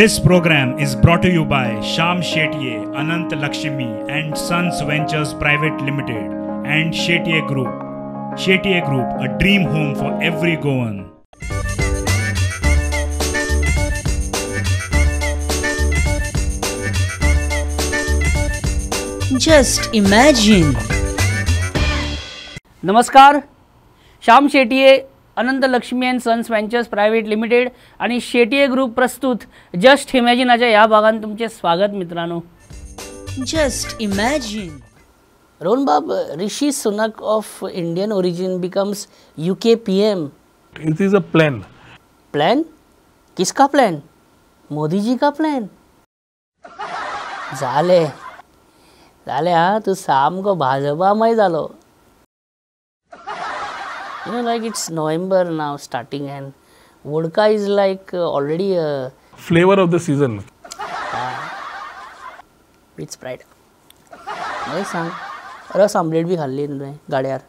This program is brought to you by Sham Shetye, Anant Lakshmi and Sons Ventures Private Limited and Shetye Group. Shetye Group, a dream home for every Goan. Just imagine. नमस्कार, Shyam Shetye, Anant Lakshmi and sons ventures private limited आणि Shetye group प्रस्तुत just इमॅजिनाच्या ह्या भागान तुमचे स्वागत मित्रांनो. Just imagine. Rohan Bab, Rishi Sunak of Indian origin becomes UK PM. It is a plan. Plan? किसका plan? Modi ji का प्लॅन? झाले झाले हा, तू सामको भाजपामय जालो. You know, like it's November now starting and vodka is like already a flavor of the season. With Sprite. म्हाका सांग, रस आमलेट बी खाल्ली न्हू तुवें गाड्यार,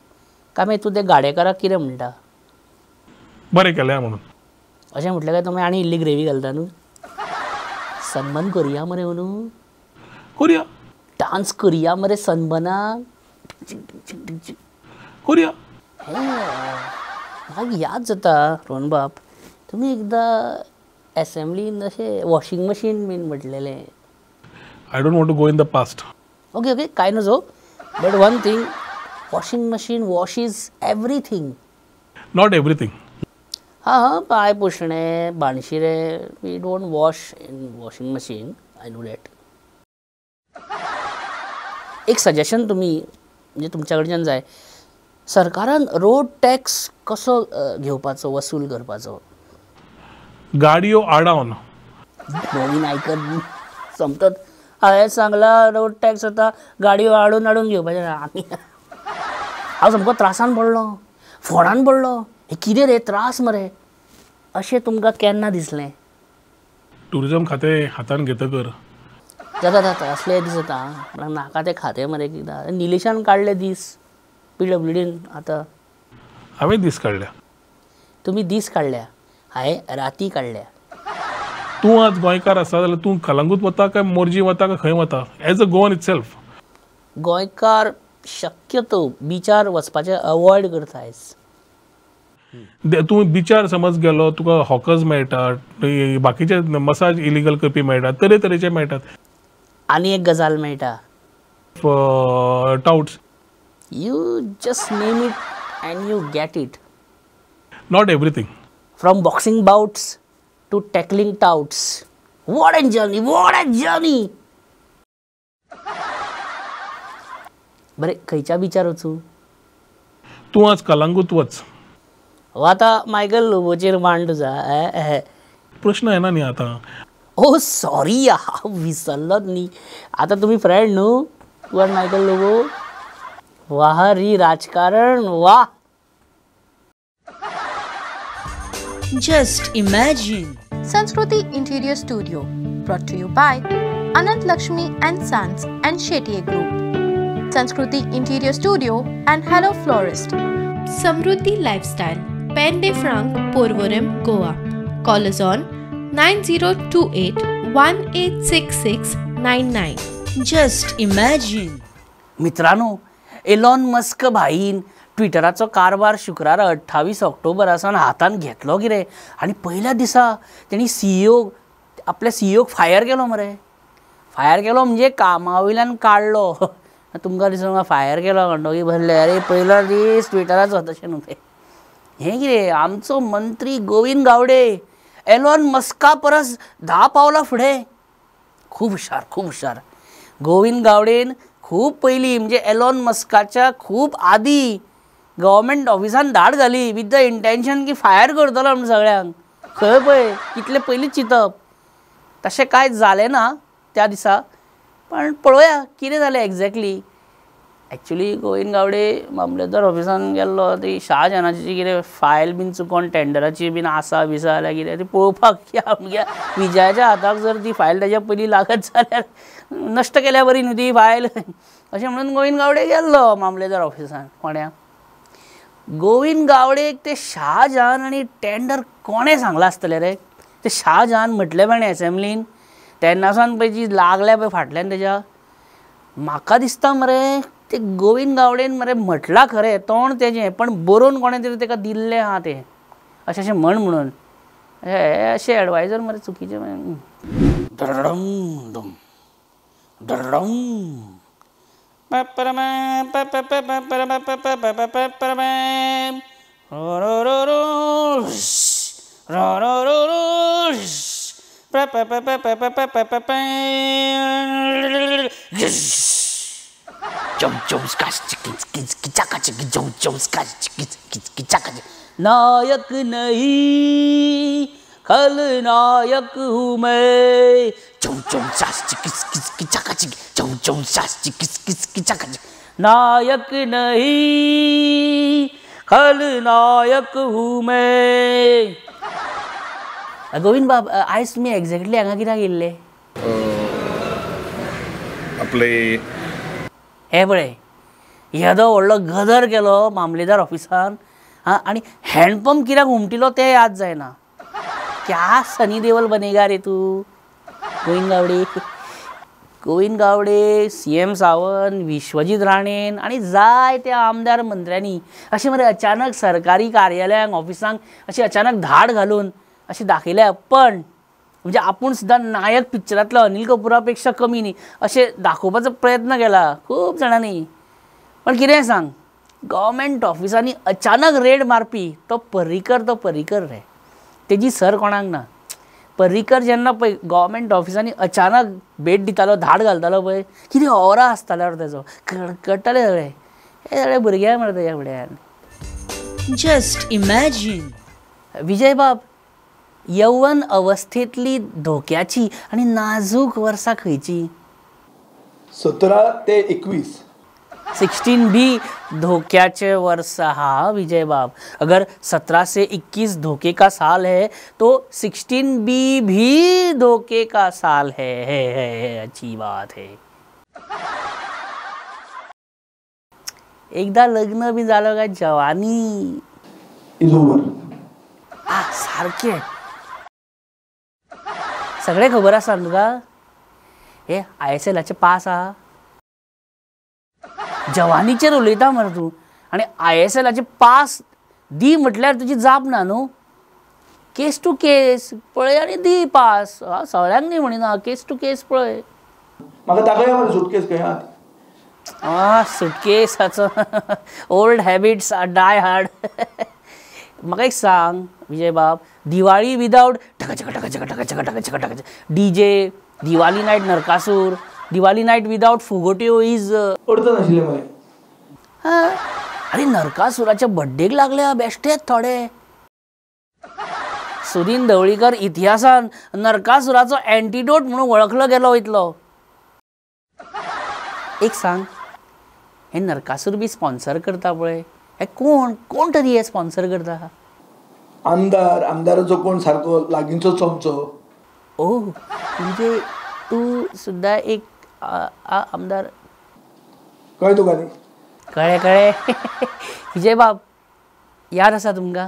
काय मागीर तूं ते गाडेकाराक कितें म्हणटा? बरें केलें म्हणून. अशें म्हटलें काय तुमी आनी इल्ली ग्रेवी घालता न्हू? सनबर्न करुया मरे न्हू? करुया. डांस करुया मरे सनबर्नाक? करुया. म्हाका याद जाता रोहन बाब, तुमी एकदां एसेंब्लीन अशें वॉशिंग मशीन बीन म्हटलेलें. I don't want to go in the past. Okay okay, कांय नजो, but one thing, washing machine washes everything. Not everything. हां हां, पांय पुसणें, भाणशिरें we don't wash in washing machine, I know that. एक सजेशन तुमी म्हणजे तुमच्या कडच्यान जाय, सरकारान रोड टॅक्स कसो घेवपाचो, वसूल करपाचो? गाडयो आडावन. नवीन आयकत समजत हांवें सांगला रोड टॅक्स आतां गाडयो आडून आडून घेवपाचें. आमी हांव सामको त्रासान पडलो, फोणान पडलो, हें कितें रे त्रास मरे. अशें तुमकां केन्ना दिसलें? टुरिजम खातें हातान घेतकर जाता जाता असले दीस जाता, म्हळ्यार नाका तें खातें मरे. कितें निलेशान काडले दीस PWDन, आतां हांवें दीस काडल्या. तुमी दीस काडल्या, हांवें राती काडल्या. तूं आज गोंयकार आसा जाल्यार तूं कलंगूट वता काय मोरजी वता काय खंय वता? As a Goan itself. गोंयकार शक्यतो बिचार वचपाचें अवॉयड करता आयज. तूं बिचार समज गेलो, तुका हॉकर्स मेळटात, बाकीचे मसाज इलिगल करपी मेळटात, तरेतरेचे मेळटात. आनी एक गजाल मेळटा, touts. You just name it and you get it. Not everything. From boxing bouts to tackling touts. What a journey! What a journey! बरें, खंयच्या बिचार वचूं? तूं आज कलंगूट वच. हो आतां मायकल लोबोचेर मांड तुजा. प्रश्न येना न्ही आतां. ओ सॉरी, हांव विसरलोच न्ही. आतां तुमी फ्रेंड न्हू, तूं आनी मायकल लोबो? वाह री राजकारण, वाह. Just imagine. Sanskriti Interior Studio, brought to you by Anant Lakshmi and Sons and Shetye Group. Sanskriti Interior Studio and Hello Florist. Samruddhi Lifestyle, Pende Frank, Porvorim, Goa. Call us on 9028 1866 99. Just imagine. मित्रांनो, Elon Musk भाईन ट्विटराचो कारभार शुक्रारा 28 ऑक्टोबरा सावन हातान घेतलो कितें, आनी पयल्या दिसा तेणी सीईओ, आपल्या सीईओक फायर केलो मरे. फायर केलो म्हणजे कामा वयल्यान काडलो. तुमकां दिसता फायर केलो म्हणटकीर भरले, अरे पयलो दीस ट्विटराचो, तशें न्हू तें. हें कितें, आमचो मंत्री गोविंद गावडे एलॉन मस्का परस 10 पावलां फुडें. खूब हुशार, खूब हुशार गोविंद गावडेन. खूब पयलीं म्हणजे एलॉन मस्काच्या खूब आदी गव्हर्मेंट ऑफिसान धाड घाली विथ the intention की फायर करतलो म्हूण सगळ्यांक. खंय पळय कितले पयलींच चिंतप. तशें कांय जालें ना त्या दिसा, पण पळोवया कितें जालें एग्जॅक्टली. एक्चुली गोविंद गावडे मामलेदार ऑफिसान गेल्लो, ती शाहजहानाची कितें फायल बीन चुकोन टेंडराची बीन आसा बिसा जाल्यार कितें ती पळोवपाक की आमच्या विजयाच्या हाताक जर ती फायल ताच्या पयलीं लागत जाल्यार नश्ट केल्या बरी न्हू ती फायल, अशें म्हणून गोविंद गावडे गेल्लो मामलेदार ऑफिसान फोंड्यां. गोविंद गावडेक ते शाहजहान आनी टेंडर कोणें सांगलां आसतलें रे? ते शाहजहान म्हटलें पळय एसेंब्लीन तेन्ना सावन पळय जी लागल्या पळय फाटल्यान तेज्या, म्हाका दिसता मरे ते गोविंद गावडेन मरे म्हटलां खरें तोंड तेजें, पण बरोवन कोणें तरी तेका दिल्लें आहा तें अशें अशें म्हण म्हणून. हे अशें एडवायजर मरे चुकीचें. डरडम डम डरडम नायक नहीं खलनायक हूँ मैं, नायक नहीं खलनायक हूँ मैं. गोविंद बाब, आयज तुमी एक्झॅक्टली हांगा कित्याक येयल्ले? आपले हे पळय येदो व्हडलो गदर केलो मामलेदार ऑफिसान, आं, आनी हँडपंप कित्याक हुमटिलो तें याद जायना. क्या सनी देवल बनेगा रे तूं Govind Gawade. Govind Gawade, CM Sawant, Vishwajit राणेन आनी जायत्या आमदार मंत्र्यांनी अशें मरे अचानक सरकारी कार्यालयांक ऑफिसांक अशी अचानक धाड घालून अशें दाखयल्या, पण म्हणजे आपूण सुद्दां नायक पिक्चरांतलो अनिल कपुरा पेक्षा कमी न्ही अशें दाखोवपाचो प्रयत्न केला खूब जाणांनी. पण कितेंय सांग, गव्हर्मेंट ऑफिसांनी अचानक रेड मारपी तो पर्रीकर, तो पर्रीकर रे, तेजी सर कोणाक ना. पर्रीकर जेन्ना पळय गव्हर्मेंट ऑफिसांनी अचानक भेट दितालो, धाड घालतालो पळय, कितें ऑरा आसतालो तेजो, कडकडटाले सगळे हे सगळे भुरगे मरे तेज्या फुड्यान. Just imagine. विजय बाब, यौवन अवस्थेंतली धोक्याची आनी नाजूक वर्सां खंयची? 17 ते 21. 16 भी धोक्याचे वर्ष. हाँ विजय बाब, अगर 17 से 21 धोखे का साल है तो 16 बी भी धोखे का साल है, अच्छी बात है. एकदा लग्न भी झालं काय जवानी is over. आ सारखे सगळे खबर आसा तुका. हे ISLाचे पास आहा, जवानीचेर उलयता मरे तूं, आनी ISLाचे पास दी म्हटल्यार तुजी जाप ना न्हू. केस टू केस पळय आनी दी पास. सगळ्यांक न्ही म्हणिना, केस टू केस पळय. म्हाका दाखया मरे सुटकेस खंय आहा. आ सुटकेसाचो ओल्ड हॅबिट्स डाय हार्ड. म्हाका एक सांग विजय बाब, दिवाळी विदावट टकचक टकचक टकचक टकचक टकचक DJ, Diwali night Narakasura, Diwali night without फुगोट्यो is अर्थ नाशिल्लें मरे. अरे नरकासुराच्या बड्डेक लागल्या बेश्टेच थोडे. सुदीन ढवळीकर इतिहासान नरकासुराचो एंटीडोट म्हणून वळखलो गेलो इतलो. एक सांग, हे नरकासूर बी स्पॉन्सर करता पळय, हे कोण कोण तरी हे स्पॉन्सर करता? आमदार, आमदाराचो कोण सारको लागींचो चमचो. ओ म्हणजे तूं सुद्दां एक आमदार. कळ्ळें तुका न्ही? कळ्ळें कळ्ळें. विजय बाब, याद आसा तुमकां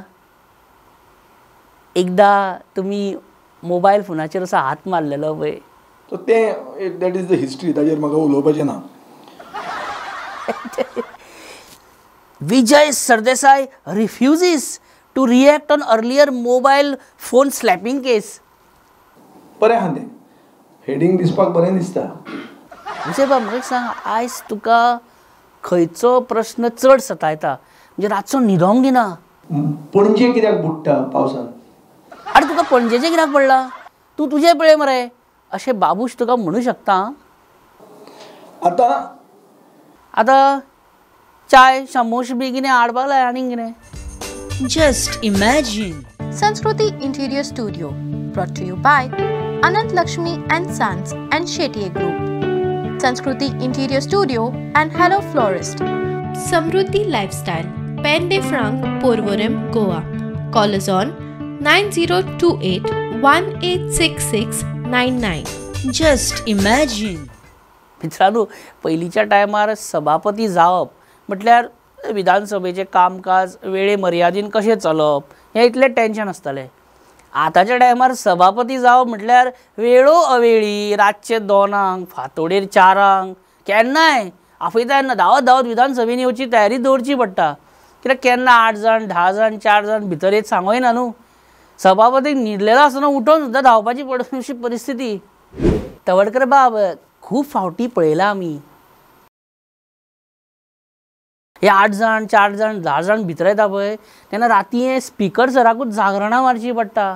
एकदां तुमी मोबायल फोनाचेर असो हात मारलेलो पळय? सो तें that is the history, ताजेर म्हाका उलोवपाचें ना. Vijay Sardesai refuses to react on earlier mobile phone slapping case. बरें आहा तें, हेडींग दिसपाक बरें दिसता. विजय बाब, म्हाका सांग, आयज तुका खंयचो प्रश्न चड सतायता, म्हणजे रातचो न्हिदोंक दिना? पणजे कित्याक बुडटा पावसान? आरे तुका पणजेचें कित्याक पडलां? तूं तुजें पळय मरे. अशें बाबूश तुका म्हणू शकता? आतां आतां चाय शामोश बी कितें हाडपाक लाय आनीक कितें. Just imagine. Sanskriti Interior Studio, brought to you by Anant Lakshmi and Sons and Shetye Group. Sanskriti Interior Studio and Hello Florist. Samruddhi Lifestyle, Pende Frank, Porvorim, Goa. Call us on 9028 1866 99. Just imagine. मित्रांनो, पयलींच्या टायमार सभापती जावप म्हटल्यार विधानसभेचें कामकाज वेळे मर्यादीन कशें चलप हें इतलें टेंशन आसतालें. आतांच्या टायमार सभापती जावप म्हटल्यार वेळो अवेळी रातचे 2 फांतोडेर 4 केन्नाय आपयता तेन्ना धांवत धांवत विधानसभेन येवची तयारी दवरची पडटा. कित्याक केन्ना 8 जाण 10 जाण 4 जाण भितर येत सांगोयना न्हू. सभापतीक न्हिदलेलो आसतना उठोवन सुद्दां धांवपाची पड अशी परिस्थिती. तवडकर बाब खूब फावटी पळयला आमी, हे 8 जाण 4 जाण 10 जाण भितर येता पळय तेन्ना राती स्पिकर सराकूच जागरणां मारची पडटा.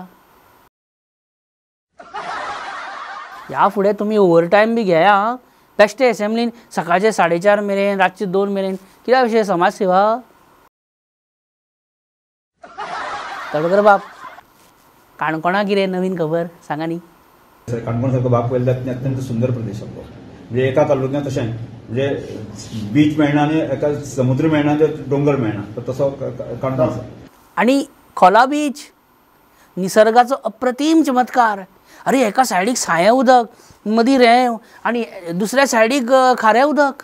ह्या फुडें तुमी ओवर टायम बी घेया. बेश्टे एसेंब्लीन सकाळचे 4:30 मेरेन रातचे 2 मेरेन कित्या विशय समाज सेवा. तवडकर बाब काणकोणा कितें नवीन खबर सांगा न्ही. काणकोण सारको भाग पळयल्यार अत्यंत सुंदर प्रदेश आपलो, म्हणजे एका तालुक्यांत तशें म्हणजे बीच मेळना आनी एका समुद्र मेळना आनी दोंगर मेळना, तर तसो काणकोण आसा. आनी खोला बीच निसर्गाचो अप्रतीम चमत्कार. अरे एका सायडीक सायें उदक, मदीं रेंव आनी दुसऱ्या सायडीक खारें उदक.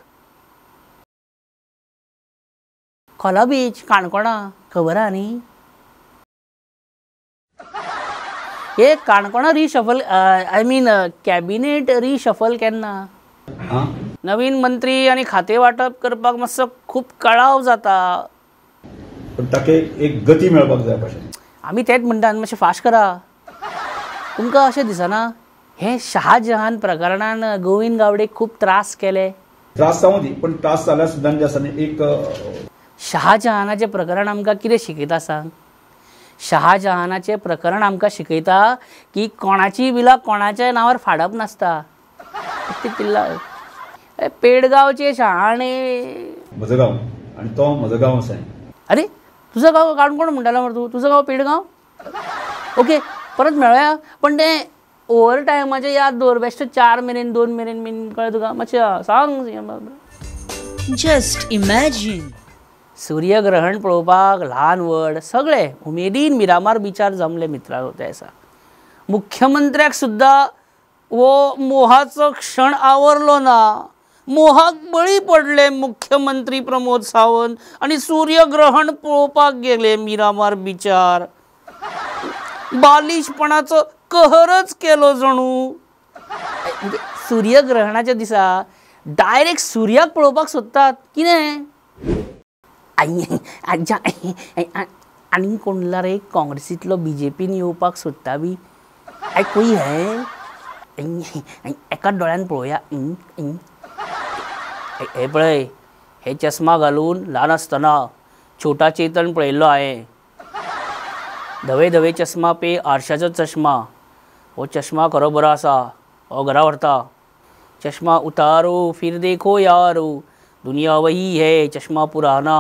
खोला बीच काणकोणा खबर आहा न्ही. हे काणकोणा reshuffle, I mean cabinet reshuffle केन्ना? नवीन मंत्री आनी खाते वांटप करपाक मातसो खूब कळाव जाता. पण ताका एक गती मेळपाक जाय भाशेन. आमी तेंच म्हणटा मातशें फास्ट करा. तुमकां अशें दिसना हे शहाजहान प्रकरणान गोविंद गावडे खूब त्रास केले? त्रास जावं दी, पण त्रास जाल्यार सुद्दां जे आसा न्ही एक शहाजहानाचें प्रकरण आमकां कितें शिकयता सांग? शहाजहानाचें प्रकरण आमकां शिकयता की कोणाची बिलां कोणाच्या नांवार फाडप नासता. पिल्ला पेडगांवचे शहाणे म्हजो गांव आनी तो म्हजो गांव आसा. अरे तुजो गांव काणकोण म्हणटालो मरे तूं, तुजो गांव पेडगांव? ओके परत मेळया, पण तें ओवर टायमाचें याद दवर. बेश्टे 4 मेरेन 2 मेरेन बीन कळ्ळें तुका? मातशें सांग. जस्ट इमॅजीन सूर्यग्रहण पळोवपाक ल्हान व्हड सगळे उमेदीन मिरामार बिचार जमले मित्रांनो. त्या दिसा मुख्यमंत्र्याक सुद्दां वो मोहाचो क्षण आवरलो ना. मोहाक बळी पडले मुख्यमंत्री प्रमोद सावंत आनी सूर्यग्रहण पळोवपाक गेले मिरामार बिचार. बालिशपणाचो कहरच केलो जणू. सूर्यग्रहणाच्या दिसा डायरेक्ट सूर्याक पळोवपाक सोदतात कितें? आनी कोणला रे काँग्रेसींतलो बीजेपीन येवपाक सोदता बी? I कोई है? एका दोळ्यान पळोवया. हे पळय, हे चश्मा घालून ल्हान आसतना छोटा चेतन पळयल्लो हांवें. धवे धवे चश्मा पे आरशाचो चश्मा, हो चश्मा खरो बरो आसा, हो घरा व्हरता. चश्मा उतारो फिर देखो यारो, दुनिया वही है चश्मा पुराना.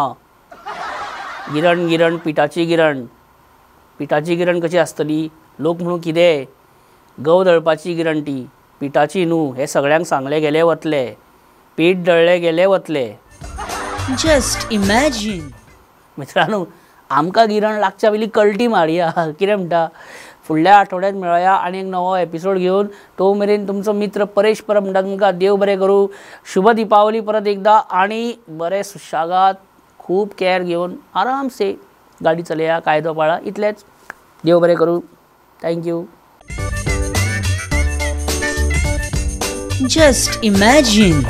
गिरण गिरण पिठाची गिरण, पिठाची गिरण कशी आसतली? लोक म्हणून कितें गंव दळपाची गिरण ती, पिठाची न्हू. हें सगळ्यांक सांगलें गेलें वतलें, पीठ दळ्ळें गेलें वतलें. जस्ट इमॅजीन मित्रांनो, आमकां गिरण लागच्या पयलीं कल्टी मारया. कितें म्हणटा? फुडल्या आठवड्यात मेळया आनी एक नवो एपिसोड घेवन. तो मेरेन तुमचो मित्र परेश परब म्हणटा तुमकां देव बरें करूं, शुभ दीपावली परत एकदा, आनी बरें सुशेगाद खूब कॅर घेवन आरामसे गाडी चलया, कायदो पाळा. इतलेंच. देव बरें करूं. Thank you. Just imagine.